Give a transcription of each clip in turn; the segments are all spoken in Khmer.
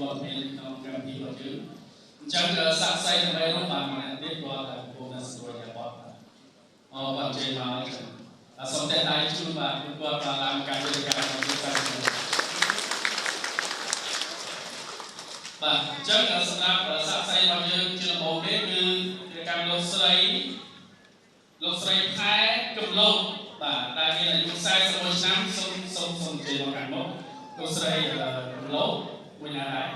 វត្តមានក្នុងកម្មវិធីរបស់យើងអញ្ចឹងសាក្សីដើម្បីនោះបាទម្នាក់ទៀតគាត់កំពុងតែស្រួលយ៉ាបត់អរបាទជ័យមកអញ្ចឹងសូមតែដៃជូនបាទគឺគាត់បានឡើងកម្មវិធីរបស់យើងបាទបាទអញ្ចឹងសម្រាប់សាក្សីរបស់យើងជាដំបូងនេះគឺកម្មលោកស្រីផែកំឡុងបាទដែលមានអាយុ41ឆ្នាំសូមសូមសូមជ័យមកកាន់មុខលោកស្រីកំឡុងមួយណាដែរ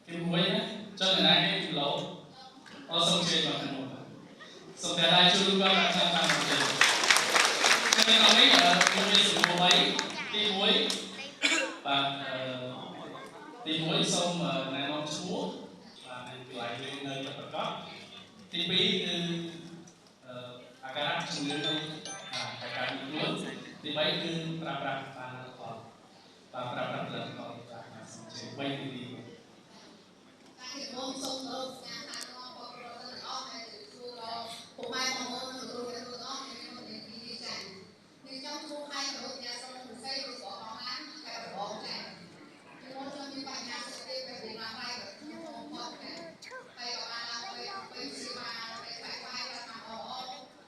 ទីមួយណាចុះណាគេកំឡុងអរសូមជ័យមកកាន់មុខសូមតែដៃជូនគាត់បានចាំតាមជ័យនៅក្នុងនេះមានសំណួរ3ទី1បាទទី1សូមណែនាំឈ្មោះបាទនៅកន្លែងយើងនៅប្រកបទី2គឺអាការៈជំងឺនៃអាការៈខ្លួនទី3គឺប្រើប្រាស់បានលទ្ធផលបាទប្រើប្រាស់ផលិតផលបាទសូមជម្រាប3ទីតែខ្ញុំសូមគោរពការតាមនាំបងប្អូនទាំងអស់ហើយជួដល់ពុកម៉ែបងប្អូននិងគ្រូអ្នកគ្រូទាំងអស់ខ្ញុំមានទីនេះចា៎នេះចង់ជួបហើយគោរពអ្នកសូមពិសេសឬក៏អនឡាញតែបងចា៎ខ្ញុំខ្ញុំមានបញ្ហាសុខភាពពេលណាដែរខ្ញុំបងចា៎ហើយក៏បានឡើងពេលសេវាពេលបាយបាយបានមកអអ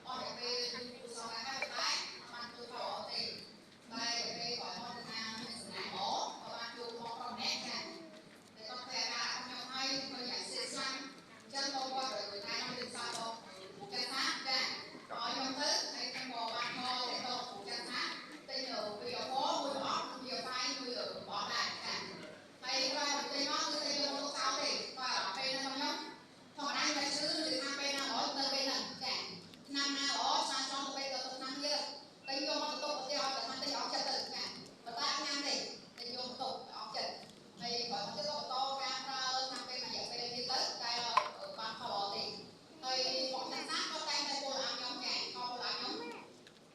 អស់ពេលគូសងហើយតែបានធ្វើខអទេតែពេលក៏មកថាមានសំណាងល្អក៏បានជួបបងប្រុសម្នាក់ចា៎តែគាត់ធ្វើការខ្ញុំហើយធ្វើយ៉ាងស្អាតស្លាំងអញ្ចឹងបងគាត់ទៅតែខ្ញុំទៅសោះបងចាថាចាឲ្យខ្ញុំទៅហើយខ្ញុំក៏បានមកទៅចាថាទៅពីអបមួយអត់ពីបាយមួយអត់ដែរចាហើយក្រោយទៅមកគឺទៅយកមកសោទេបាទពេលហ្នឹងខ្ញុំធម្មតាខ្ញុំឈឺឬថាពេលណាល្អទៅពេលហ្នឹងចាឆ្នាំណាល្អសាចង់ទៅពេលទៅឆ្នាំទៀតទៅយកមកទៅប្រទេសឲ្យតែថាទៅអស់ចិត្តទៅចាប៉ុន្តែអត់ញ៉ាំទេទៅយកមកទៅអស់ចិត្តហើយក្រោយមកទៀតក៏បន្តការប្រើឆ្នាំពេលមួយរយៈពេលទៀតទៅតែបានផលល្អទេហើយបងតាសាក៏តែងតែពលឲ្យខ្ញុំចាខពលឲ្យខ្ញុំ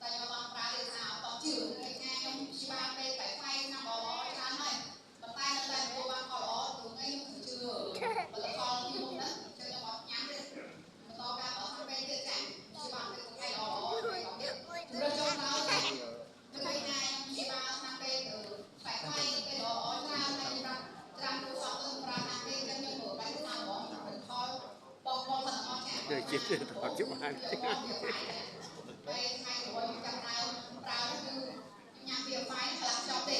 តែខ្ញុំបានប្រើទេថាអត់ជឿហើយថាខ្ញុំព្យាបាលពេលតែផ្នែកឆ្នាំល្អច្រើនហើយប៉ុន្តែនៅតែទទួលបានផលល្អព្រោះថ្ងៃខ្ញុំជឿផលិតផលពីមុនហ្នឹងចឹងខ្ញុំអត់ញ៉ាំទេបន្តការប្រើឆ្នាំពេលទៀតចាព្យាបាលពេលថ្ងៃល្អល្អពេលទៀតជម្រើសចុងក្រោយចានៅពេលណាខ្ញុំព្យាបាលឆ្នាំពេលតែផ្នែកពេលល្អច្រើនហើយខ្ញុំប្រាប់ត្រាំទូសក់ទៅប្រើតាមទេចឹងខ្ញុំមើលបែបថាហ្មងផលិតផលបងប្អូនទាំងអស់ចា ជាទៅជបាន ហើយថ្ងៃក្រោយខ្ញុំចាប់ដើមប្រើគឺញ៉ាំវាបាយខ្លះចប់ទេ